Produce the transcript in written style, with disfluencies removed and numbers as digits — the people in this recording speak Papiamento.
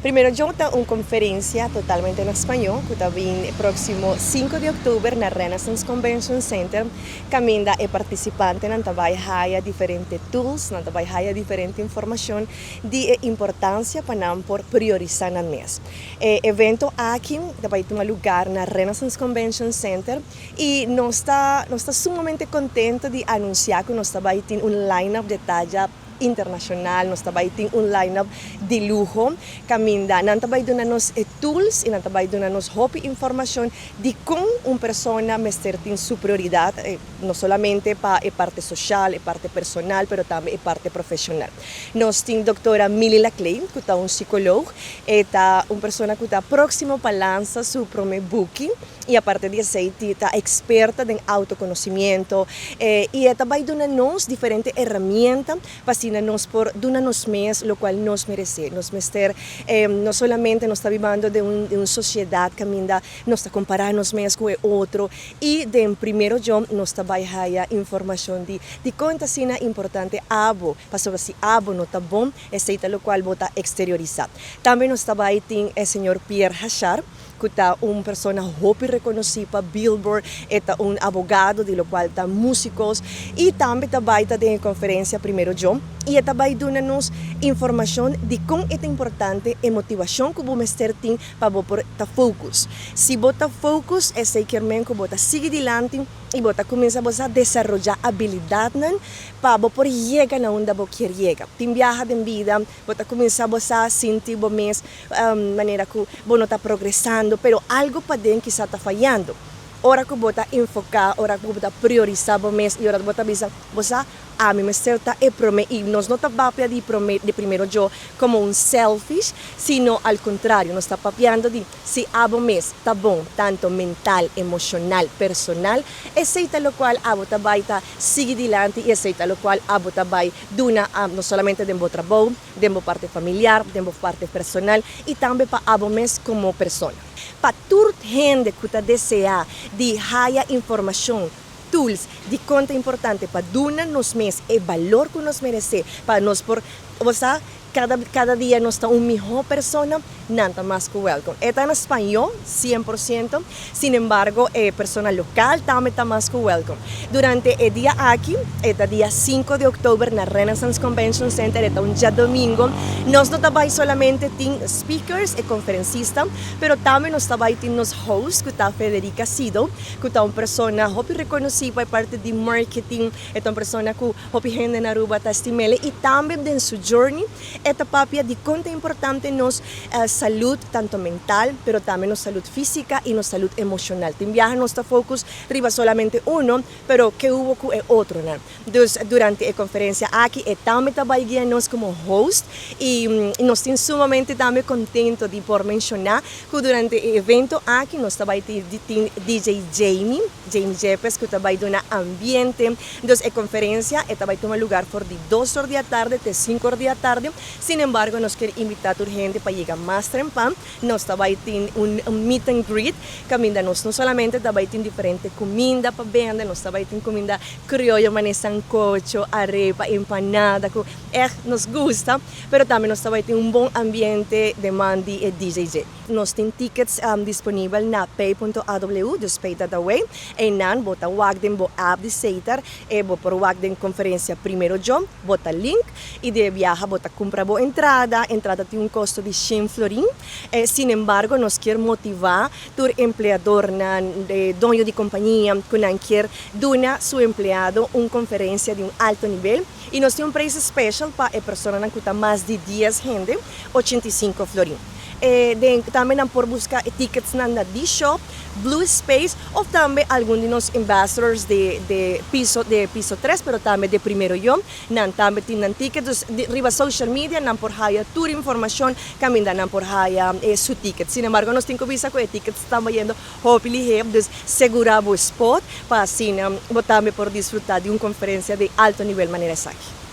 Primero Yo ta un konferensia totalmente na spañó ku ta bin próksimo 5 di òktober na Renaissance Convention Center, kaminda e partisipantenan ta bai haya diferente tools, nan ta bai haya diferente informashon di e importansia pa nan por priorisá nan mes. E evento aki ta bai tuma lugar na Renaissance Convention Center i nos ta sumamente kontentu di anunsiá ku nos ta bai tin un line-up di taya internashonal, nos ta bai tin un line-up di luho, kaminda nan ta bai duna nos e tools i nan ta bai duna nos hopi informashon di kon un persona mester tin su prioridat, no solamente pa e parti sosial, e parti personal, pero tambe e parti profeshonal. Nos tin doktora Mili Laclay, ku ta un psikólogo, ta un persona ku ta próksimo pa lansa su promé buki, i aparte di esei ta eksperto den outokonosementu i ta bai duna nos diferente herramienta pa asina nos por duna nos mes loke nos meresé. Nos mester no solamente nos ta biba den un sosiedat kaminda nos ta kompará nos mes ku otro i den Primero Yo nos ta bai haya informashon di kon ta asina importante abo pasobra si abo no ta bon, esei ta loke bo ta eksteriorisá. Tambe nos ta bai tin e señor Pierre Hachar, ku ta un persona hopi rekonosí pa Billboard, ta un abogado di loke ta músiko i tambe ta bai ta den konferensia Primero Yo i ta bai duna nos informashon di kon ta importante e motivashon ku bo mester tin pa bo por ta focus. Si bo ta focus, esei ke men ku bo ta sigui dilanti i bo ta kuminsá desaroyá abilidatnan pa bo por yega na unda bo ke yega. Tin biaha den bida, bo ta kuminsá sinti bo mes manera ku bo no ta progresando, pero algu paden kisas ta fayando. Ora ku bo ta enfoká, ora ku bo ta priorisá bo mes i ora ku bo ta bisa, bo sa, ami mester ta e promé i nos no ta papia di promé di Primero Yo komo un selfish, sino al kontrario, nos ta papiando di si abo mes ta bon, tantu mental, emoshonal, personal, esei ta loke abo ta bai ta sigui dilanti i esei ta loke abo ta bai duna no solamente den bo trabou, den bo parti familiar, den bo parti personal i tambe pa abo mes komo persona. Pa tur hende ku ta deseá di haya informashon, tools di kon ta importante pa duna nos mes e balor ku nos meresé, pa nos por, osea, kada dia nos ta un mihó persona, nan ta mas ku welcome. Ta na spañó, 100%, sin embargo, e persona lokal tambe ta mas ku welcome. Durante e dia aki, ta dia 5 di òktober na Renaissance Convention Center, ta un djadumingu, nos no ta bai solamente tin speakers i konferensista, pero tambe nos ta bai tin nos host, ku ta Federica Sido, ku ta un persona hopi rekonosí pa parti di marketing, ta un persona ku hopi hende na Aruba ta stim'é i tambe den su journey, ta papia di kon ta importante nos salú, tantu mental, pero tambe nos salú físiko i nos salú emoshonal. Tin biaha nos ta focus riba solamente uno, pero ke hubo ku e otro, no? Dus durante e konferensia aki, e tambe ta bai guia nos komo host i nos ta sumamente tambe kontentu di por menshoná ku durante e evento aki nos ta bai tin DJ Jamie, Jamie Jepes, ku ta bai duna ambiente. Dus e konferensia ta bai tuma lugá for di 2 or di atardi te 5 or di atardi. Sin embargo, nos ke invitá tur hende pa yega mas trempan. Nos ta bai tin un meet and greet, kaminda nos no solamente ta bai tin diferente kuminda pa bende, nos ta bai tin kuminda krioyo, manera sancocho, arepa, empanada, ku echt nos gusta, pero tambe nos ta bai tin un bon ambiente di man di DJ. Nos tin tickets disponibel na pay.aw, dus pay.aw, i nan bo ta wak den bo app di Setar, i bo por wak den konferensia Primero Yo, bo ta link, i di biaha bo ta kumpra bo entrada. Entrada tin un kosto di 100 florin. Sin embargo, nos ke motivá tur empleadónan, doño di kompania, ku nan ke duna su empleado un konferensia di un alto nivel, i nos tin un preis special pa e personanan ku ta mas di 10 hende, 85 florin. Tambe nan por buska tickets na D-Shop, Blue Space òf tambe algun di nos ambassadors di piso 3, pero tambe di Primero Yo, nan tambe tin nan tickets. Dus riba social media nan por haya tur informashon kaminda nan por haya su ticket. Sin embargo, nos tin ku bisa ku e tickets ta bayendo hopi lihé, dus sigurá bo spot pa asina bo tambe por disfrutá di un konferensia di alto nivel manera esaki.